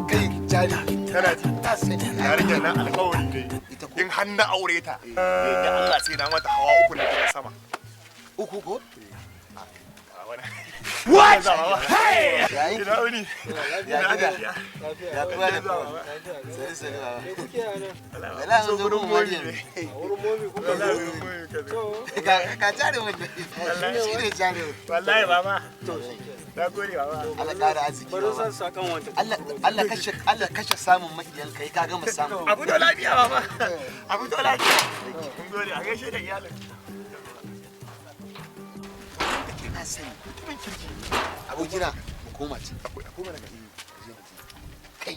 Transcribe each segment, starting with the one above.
Kai jari. Kana ji? Ta sani. Yarinyar nan alƙawari ne. Ita ko? In har na aure ta, da Allah sai na mata hawa uku na gidan sama. Uku ko? What? Hey! Ya yi? Ina wuni? Ya gida? Ina Ya kowa da kowa. Sani sani baba. Me kuke a nan? Wala mun zo gurin gun momi Maryam. ne. A wurin momi kuka Wallahi zo? gurin momi ka zo. To, Ka jare mun. Shi ne jare mun. Wallahi baba. to shi ke. Na gode baba. Allah ƙara arziki. Bari Baba. zan sa kan wanta. Allah Allah kashe, Allah kashe samun makiyan kai, ka gama samun. Abu to lafiya baba. Abu to lafiya. Mun gode, a gaishe da iyalin. Na sani. Mutumin kirki. Abokina, mu koma can. Akwai mana gari. Kai.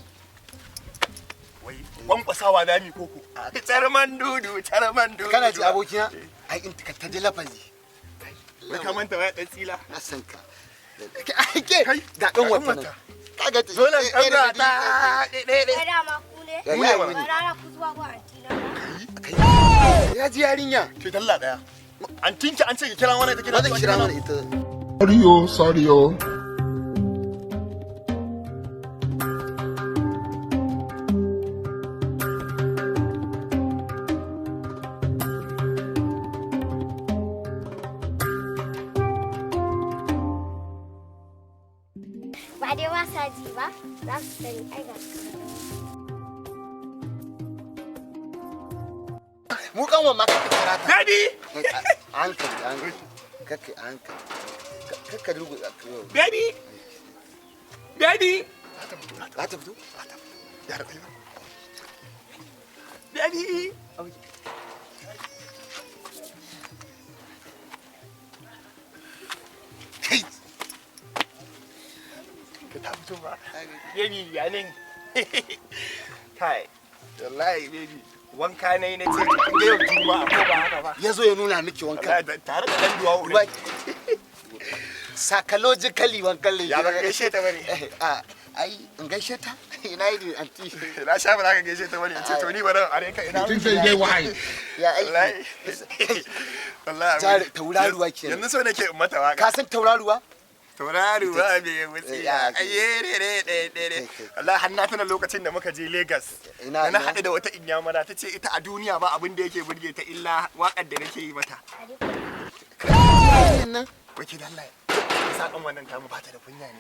Wai kwankwasawa za mu yi koko. Charman dudu, charman dudu. Kana ji abokina? Ai in ka ta ji lafazi. Wai ka manta waya dan tsila. Na san ka. Kai ke ga ɗan wata nan. Kaga ta. Zo nan ɗan ta. Ɗe ɗe. Kai dama ku ne? Ya Mu ne yi mana. wuni. Ba rana ku zuwa gun antina ba? Kai. Ya ji yarinya. Ke dalla daya. An tinki an ce ki kira mana ita, kira. Ba zan kira mana ita. Sorry oh, sorry oh. Ba dai ba sa ji ba? Za su sani ai ga su. Mu kanwa ma kaka kira ta. Baby! A hankali, a hankali. Kaka a hankali. Kaka rugu. Baby! Baby! Za ta fito? Ya rabu. Baby! Kai. Ka ta fito ba. Baby, ya nan. Kai. Wallahi baby, wanka na yi na ce kin ga yau Juma'a, ko ba haka ba? Ya zo ya nuna miki wanka. Wallahi tare da dan duwa Ba. Psychologically wankan laifi. Ya ba ka gaishe ta bane? A ai in gaishe ta? Ina yi anti. Na sha ba za ka gaishe ta bane. Ce to ni bari are ka ina. You think say you dey wise? Ya aiki. Wallahi. Wallahi. Jari tauraruwa kenan. Yanzu so nake in mata waka. Ka san tauraruwa? Tauraruwa mai wutsi. Ya, Aye re re re re. Wallahi har na tuna lokacin da muka je Lagos. Ina- Na ina? haɗu da wata inyamara, ta ce ita a duniya ba abin da yake burge ta illa waƙar da nake yi mata. Nan. Wai ke da Allah. Sa ɗan wannan tamu ba ta da kunya ne.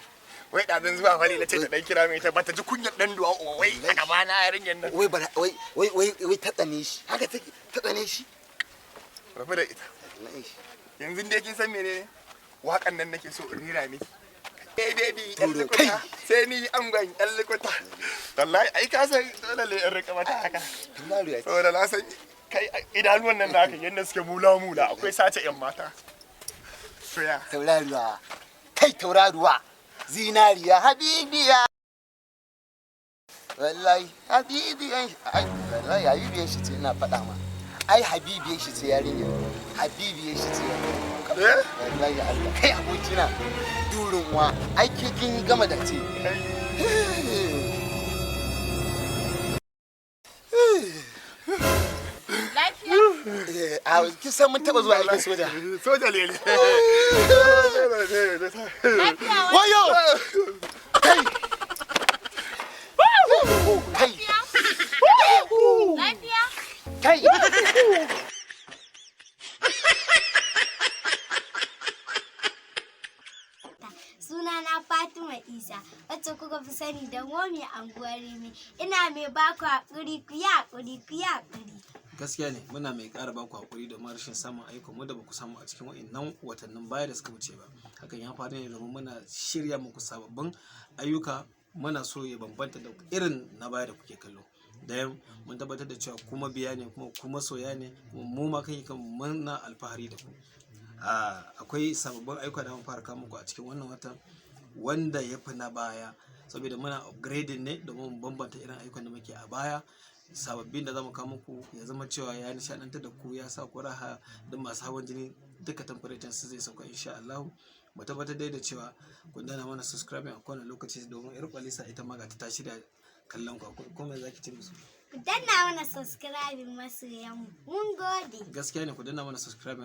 Wai ɗazun zuwa fali na ce ta ɗan kira mai ita, ba ta ji kunyar ɗan duwa wai a gaba na yarinyar nan. Wai bara wai wai wai wai ta tsane shi. Haka take, ta tsane shi. Rabu da ita. Tsane shi. Yanzu dai kin san menene? Waƙan nan nake so in rera miki. Hey baby, yan Turo, lukuta, kai. sai ni angon yan lukuta. Wallahi ai ka san dole ne in rika mata haka. Tauraruwa ce. Saboda na san kai idanuwan nan naka yadda suke mula mula, akwai sace yan mata. To ya. Tauraruwa. Kai tauraruwa. Zinariya habibiya. Wallahi habibiyan shi, ai wallahi habibiyan shi ce, ina faɗa ma. Ai habibiyan shi ce yarinya. Habibiyan shi ce yarinya. Eh? Wallahi Allah. Kai abokina. Durin wa. Ai ke kin yi gama da ce. Kai. Lafiya? Eh, a kin san mun taba zuwa aikin soja. Soja lele. Lafiya wai? Wayo! Kai! Kai! Lafiya? Kai! Sunana Fatima Isa, wacce kuka fi sani da Momi Anguwar Rimi. Ina mai baku haƙuri, ku yi haƙuri, ku yi haƙuri. Gaskiya ne, muna mai ƙara baku hakuri domin rashin samun ayyukan mu da baku samu a cikin wa'annan watannin baya da suka wuce ba. Hakan ya faru ne domin muna shirya muku sababbin ayyuka, muna so ya bambanta da irin na baya da kuke kallo. Da mun tabbatar da cewa kuma biya ne, kuma soya ne, kuma mu ma kai kan muna alfahari da ku. Akwai sababbin ayyuka da mun fara kawo muku a cikin wannan watan wanda ya fi na baya, saboda muna upgrading ne domin mu bambanta irin ayyukan da muke a baya. Sababbin da zamu kawo muku ya zama cewa ya nishadantar da ku, ya sa ku raha, da masu hawan jini duka temperature su zai sauka insha Allah. Mu tabbatar dai da cewa kun danna mana subscribing a kowane lokaci, domin yar kwalisa ita ma ga ta shirya kallon ku. Ko me zaki ce musu? Ku danna mana subscribing masoyanmu. Mun gode. Gaskiya ne, ku danna mana subscribing.